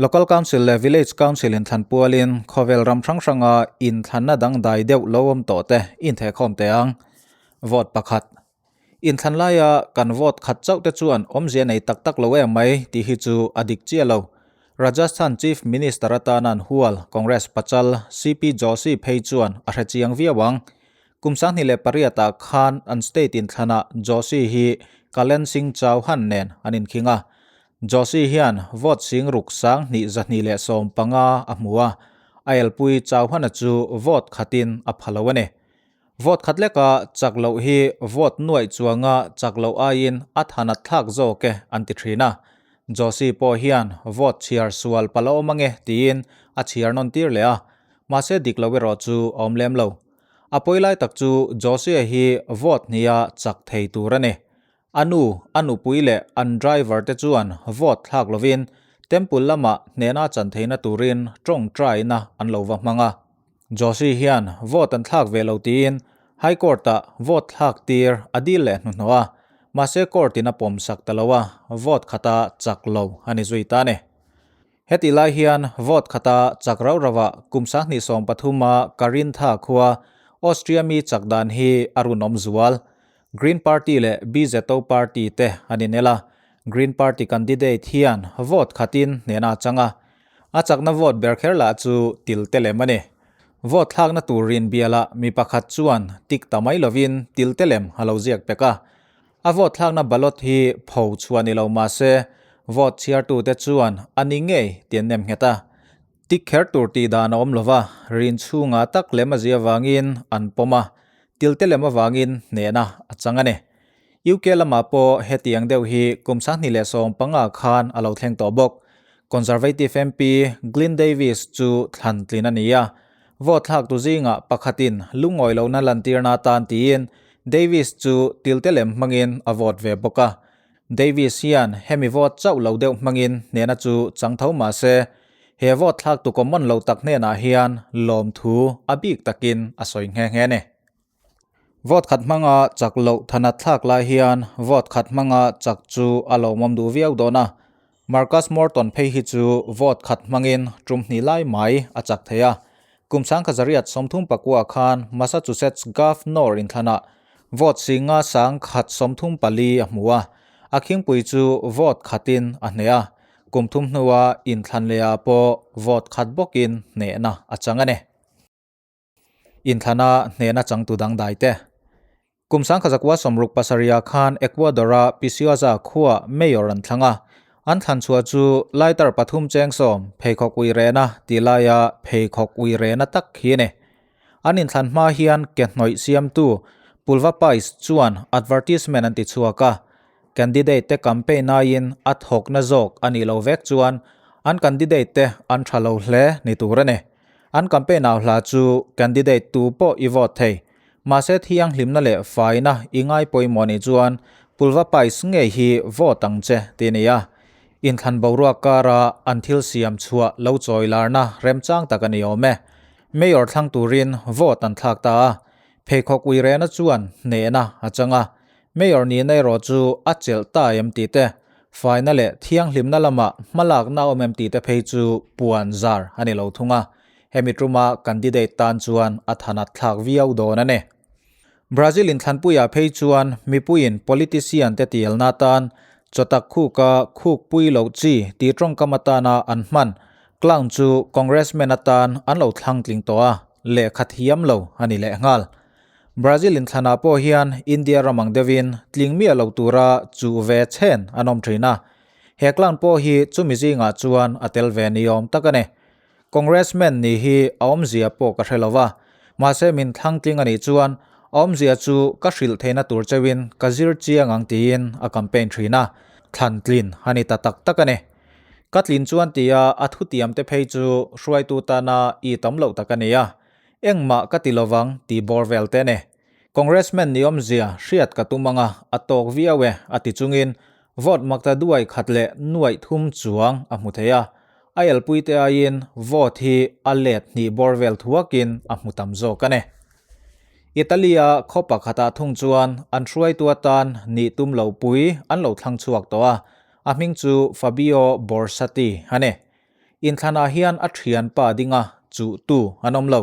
Local Council leh Village Council inthlan pualin khawvel ram hrang hranga inthlanna dangdai deuh lo awm tawh te inthehkhawm teh ang. Vote pakhat. Inthlan laia kan vote khat chauh te chuan awmzia nei tak tak lo em mai tih hi chu a dik chiah lo. Rajasthan Chief Minister atana an hual Congress pachal CP Joshi phei chuan a hre chiang viau ang. Kum 2008 ah khan an state inthlanah Joshi hi Kalyan Singh Chauhan nen an inkhing a. Joshi hian vote sing ruk 2215 a hmu a, a elpui Chauhan-a chu vote khatin a pha lo a ni. Vote khat leka chak loh hi vote nuaih chuanga chak loh aiin a thanat thlak zawk e an ti thin a. Joshi pawh hian vote chhiar sual pala awm ange tiin a chhiar nawn tir leh a, mahse dik lo erawh chu a awm lem lo. A pawi lai tak chu Joshi-a hi vote hniha chak thei tur a ni. A nu, a nupui leh an driver te chuan vote thlak lovin Temple lamah hnehna chan theihna turin tawngtaina an lo va hmang a. Joshi hian vote an thlak ve lo tiin High Court-ah vote thlak tir a dil leh hnuhnawh a, mahse court in a pawm sak ta lo a, vote khata chak lo a ni zui ta a ni. Hetih lai hian vote khata chak rauh rauhah kum 2013 a Karintha khua Austria mi chak dan hi a runawm zual. Green Party leh BZO Party te an inel a, Green Party candidate hian vote khatin hnehna a chang a, a chakna vote ber kher lah chu til te lem a ni. Vote thlakna tur rin bialah mi pakhat chuan tik ta mai lovin til te lem a lo ziak pek a, a vote thlakna ballot hi pho chhuah ni lo mah se vote chhiartute chuan a ni ngei ti an nem nghet a. Tik kher tur tih dan a awm lova, rin chhungah tak lem a zia vangin an pawm a, tilte lem avangin hnehna a chang a ni. UK lamah pawh hetiang deuh hi kum 2015 khan a lo thleng tawh bawk. Conservative MP Glyn Davies chu thlan tlin a ni a, vote thlak tu zingah pakhatin lungawi lohna lantirna atan tiin Davies chu tilte lem hmangin a vote ve bawk a. Davies hian hemi vote chauh lo deuh hmangin hnehna chu chang tho mah se, he vote thlak tu common lo tak hnenah hian lawmthu a bik takin a sawi nghe nghe a ni. Vote khat hmanga chak loh thanat thlak lai hian vote khat hmanga chak chu a lawmawm duh viau dawn a, Marcus Morton phei hi chu vote khat hmangin tum hnih lai mai a chak thei a. Kum 1939 khan Massachusetts Governor inthlanah vote singa 1134 a hmu a, a khingpui chu vote khatin a hneh a, kum thum hnua inthlan lehah pawh vote khat bawkin hnehna a chang a ni. Inthlana hnehna changtu dangdai te. Kum 1967 khan Ecuador-a Picioza khuaa mayor an thlang a, an thlan chhuah chu lighter pathum cheng sawm pheikhawk ui rehna tih laia pheikhawk ui rehna tak hi a ni. An inthlan hma hian ke hnawih siamtu Pulva Pais chuan advertisement an ti chhuak a, candidate te campaign aiin a thawkna zawk a nih loh vek chuan an candidate te an tha lo hle ni tur a ni. An campaign au hla chu candidate tu pawh i vote thei. Mahse thianghlimna leh faina i ngai pawimawh nih chuan Pulva Pais ngei hi vote ang che ti a ni a. Inthlan boruak kara an thil siam chhuah lo chawi larna remchang tak a ni awm e. Mayor thlang turin vote an thlak ta a. Pheikhawk uirena chuan hnehna a chang a. Mayor nihna erawh chu a chelh ta em tih te, faina leh thianghlimna lamah hmalakna awm em tih te phei chu puan zar a ni lo thung a, hemi tuma candidate tan chuan a thanat thlak viau dawn a ni. Brazil inthlanpuiah phei chuan mipuiin politician te tialna atan chawtak khuka khukpui loh chi tih tawngkam atana an hman clown chu congressman atan an lo thlang tling tawh a, lehkha thiam lo a ni lehnghal. Brazil inthlanah pawh hian India ram ang deuhin tling miah lo tura chuh ve chhen an awm thin a. He clown pawh hi chumi zingah chuan a tel ve ni awm tak a ni. Congressman nih hi a awmzia pawh ka hre lo va, mahse min thlang tling a nih chuan a awmzia chu ka hrilh theihna tur cheuhin ka zir chiang ang tiin a campaign thin a, thlan tlin a ni ta tak tak a ni. Ka tlin chuan tia a thutiam te phei chu hruaitu tana i tam loh tak a ni a, Engmah ka ti lovang tih bawr vel te ne. Congressman ni awmzia hriat ka tum anga a tawk viau e a ti chungin vote makta duai khat leh nuaih thum chuang a hmu thei a. A elpui te aiin vote hi a let hnih bawr vel thuakin a hmu tam zawk a ni. Italy-a khaw pakhatah thung chuan an hruaitu atan nih tum lo pui an lo thlang chhuak tawh a, a hming chu Fabio Borsatti a ni. Inthlanah hian a thianpa dinga chuhtu an awm lo.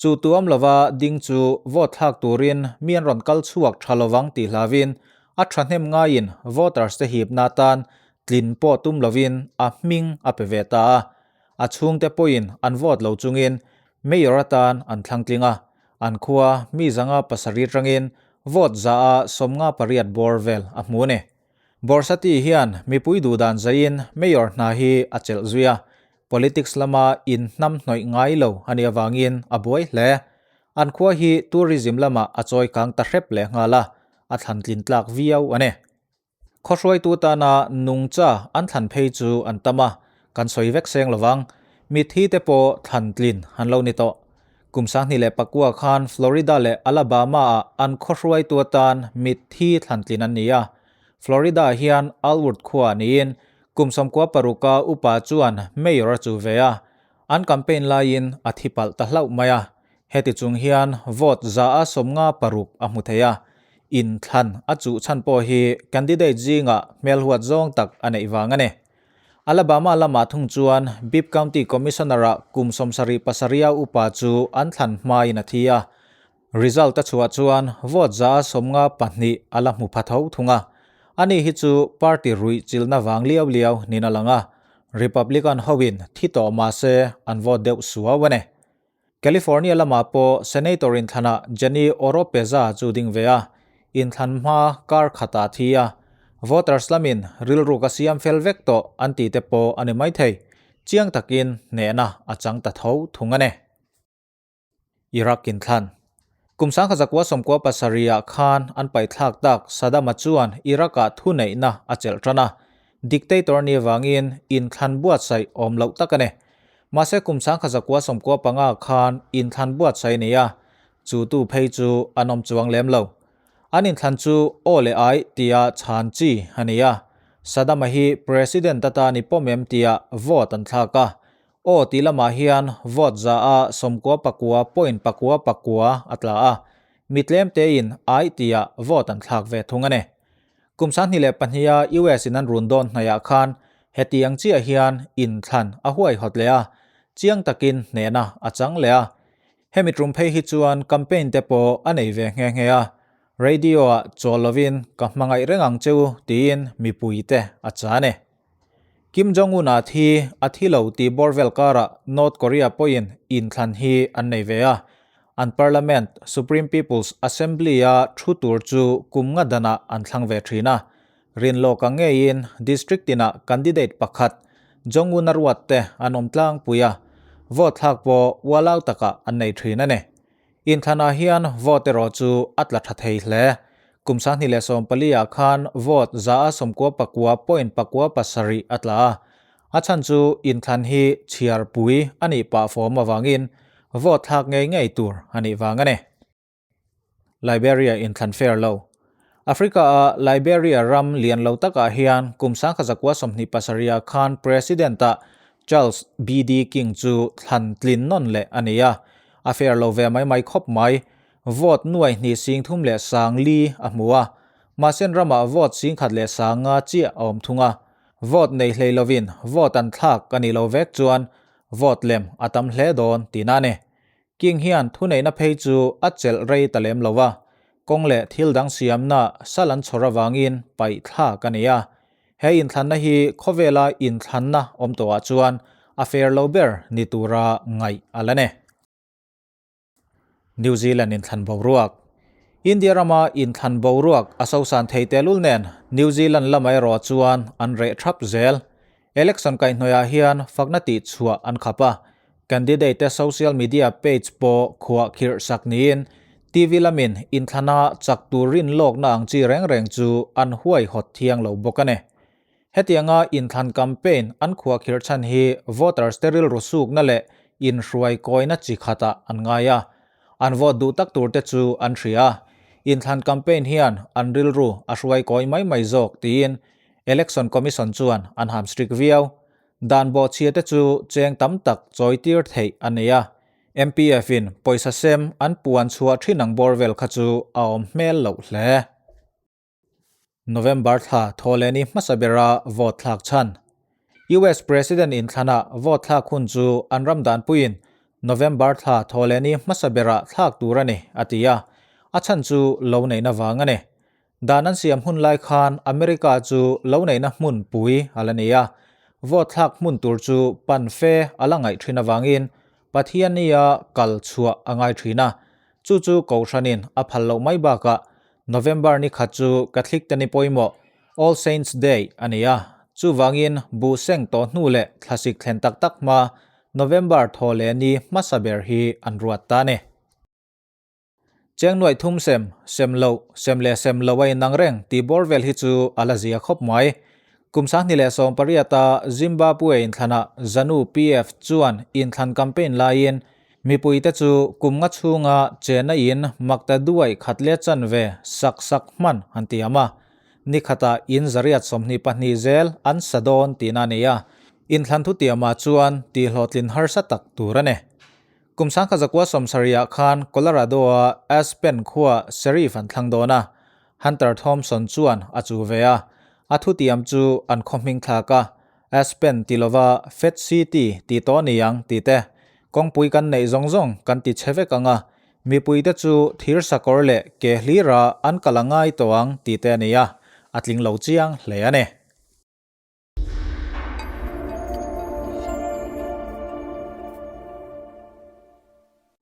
Chuhtu awm lova ding chu vote thlak turin mi an rawn kal chhuak tha lovang tih hlauvin a thahnem ngaiin voters te hipna atan tlin pawh tum lovin a hming a pe ve ta a. A chhungte pawhin an vote lo chungin Mayor atan an thlang tling a, an khua mi zanga pasarih atangin vote za a 58 bawr vel a hmu a ni. Borsati hian mipui duhdan zaiin Mayor hna hi a chelh zui a, politics lama inhnam hnawih ngai lo a nih avangin a buai hle. An khua hi tourism lamah a chawi kang ta hrep leh nghal a, a thlan tlin tlak viau a ni. Khawhruaitu tana nungcha an thlan phei chu an tam a, kan sawi vek seng lovang. Mitthi te pawh thlan tlin an lo ni tawh. Kum 2009 khan Florida leh Alabama-ah an khawhruaitu atan mitthi thlantlin an ni a. Florida hian Alwood khua niin kum 96 upa chuan mayor a chu ve a, an campaign laiin a thi palh ta hlauh mai a. Heti chung hian vote 56% a hmu thei a, inthlan a chuh chhan pawh hi candidate zingah hmelhuat zawng tak a neih vang a ni. Alabama lamah thung chuan Bibb County Commissioner-ah kum 77 a upa chu an thlan hmain a thi a. Result a chhuah chuan vote 52% a la hmu pha tho thung a. Ani hi chu party ruih chilhna vang liau liau niin a lang a, Republican hoin thi tawh mah se an vote deuh suau a ni. California lamah pawh Senator inthlanah Jenny Oropeza chu ding ve a, inthlan hma kar khatah thi a, voters lamin rilru ka siam fel vek tawh an tih te pawh a ni maithei, chiang takin hnehna a chang ta tho thung a ni. Iraq inthlan. Kum 1997 ah khan an paihthlak tak Saddam-a chuan Iraq-ah thuneihna a chelh tan a, dictator ni avangin inthlan buatsaih awm loh tak a ni. Mahse kum 1995 khan inthlan buatsaih a ni a, chu tu phei chu an awm chuang lem lo. An inthlan chu aw leh ai tia chhan chi a ni a, Saddam-a hi President atan i pawm em tia vote an thlak a, aw tih lamah hian vote 99.99% a tla a, mi tlem tein ai tia vote an thlak ve thung a ni. Kum 2002 a US in an run dawn hnaiah khan hetiang chiah hian inthlan a huaihawt leh a, chiang takin hnehna a chang leh a. Hemi tum phei hi chuan campaign te pawh a nei ve nghe nghe a, radio ah chawl lovin ka hmangaih reng ang che u tiin mipui te a chan e. Kim Jong-un a thi a thi lo tih bawr vel karah North Korea pawhin inthlan hi an nei ve a. An parliament, Supreme People's Assembly-a thu tur chu kum nga danah an thlang ve thin a. Rinlawka ngeiin district tinah candidate pakhat Jong-un a ruat te an awm tlangpui a, vote thlak pawh ualau takah an nei thin a ni. Inthlanah hian vote erawh chu a tla tha thei hle. Kum 2014 ah khan vote 99.97% a tla a. A chhan chu inthlan hi chhiarpui a nih pah fawm avangin vote thlak ngei ngei tur a nih vang a ni. Liberia inthlan fair lo. Africa-a Liberia ram lian lo takah hian kum 1927 ah khan President-ah Charles BD King chu thlan tlin nawn leh a ni a. A fair lo ve mai mai khawp mai. Vote 2,304,000 a hmu a. Mahsen ramah vote 1,005 chiah a awm thung a. Vote nei hlei lovin vote an thlak a nih lo vek chuan vote lem a tam hle dawn tihna a ni. King hian thuneihna phei chu a chelh rei ta lem lo a, kawng leh thil dang siamna sal an chhawr avangin paih thlak a ni a. He inthlanna hi khawvela inthlanna awm tawhah chuan a fair lo ber ni tura ngaih a la ni. New Zealand inthlan boruak. India rama inthlan boruak a sosan thei tehlul nen New Zealand lamah erawh chuan an reh thap zel. Election kaihhnawihah hian fakna tihchhuah an khap a, candidate te social media page pawh khuah khirh sak niin TV lamin inthlana chak tur rin lawkna ang chi reng reng chu an huaihawt thiang lo bawk a ni. Hetianga inthlan campaign an khuah khirh chhan hi voters te rilru sukna leh inhruai kawina chi khatah an ngai a, an vote duh tak tur te chu an hria a, inthlan campaign hian an rilru a hruai kawi mai mai zawk tiin Election Commission chuan an ham strict viau. Dan bawhchhia te chu cheng tam tak chawi tir theih a nei a, MPF in pawisa sem an puan chhuah thin ang bawr vel kha chu a awm hmel loh hle. November thla thawhlehni hmasa bera vote thlak chhan. US President inthlanah vote thlak hun chu an ram danpuiin November thla thawhlehni hmasa berah thlak tur a ni, a ti a. A chhan chu lo neihna vang a ni. Dan an siam hun lai khan America chu lo neihna hmun pui a la ni a. Vote thlak hmun tur chu pan fe a la ngaih thin avangin Pathiannia kal chhuah a ngai thin a. Chu chu Kohhranin a phal loh mai bakah November ni khat chu Catholic te ni pawimawh All Saints Day a ni a. Chuvangin buh seng tawh hnu leh thlasik thlen tak tak hma November thaw leh ni hmasa ber hi an ruat ta a ni. Cheng nuaih thum sem, sem loh, sem leh sem loh a inang reng tih bawr vel hi chu a la zia khawp mai. Kum 2018 a Zimbabwe inthlanah Zanu PF chuan inthlan campaign laiin mipuite chu kum nga chhunga chena in makta duai khat leh chanve sak sak hman han ti am a. Ni khatah in 122 zel an sa dawn tihna a ni a, inthlan thutiamah chuan tihhlawhtlin harsa tak tur a ni. Kum 1970 khan Colorado-a Aspen khua Sheriff an thlang dawn a, Hunter Thompson chuan a chu ve a. A thutiam chu an khaw hming thlak a, Aspen ti lova Fat City tih tawh a ni ang tih te, kawngpui kan neih zawng zawng kan ti chhe vek ang a, mipuite chu thir sakawr leh ke hlira an kal a ngai tawh ang tih te a ni a, a tling lo chiang hle a ni.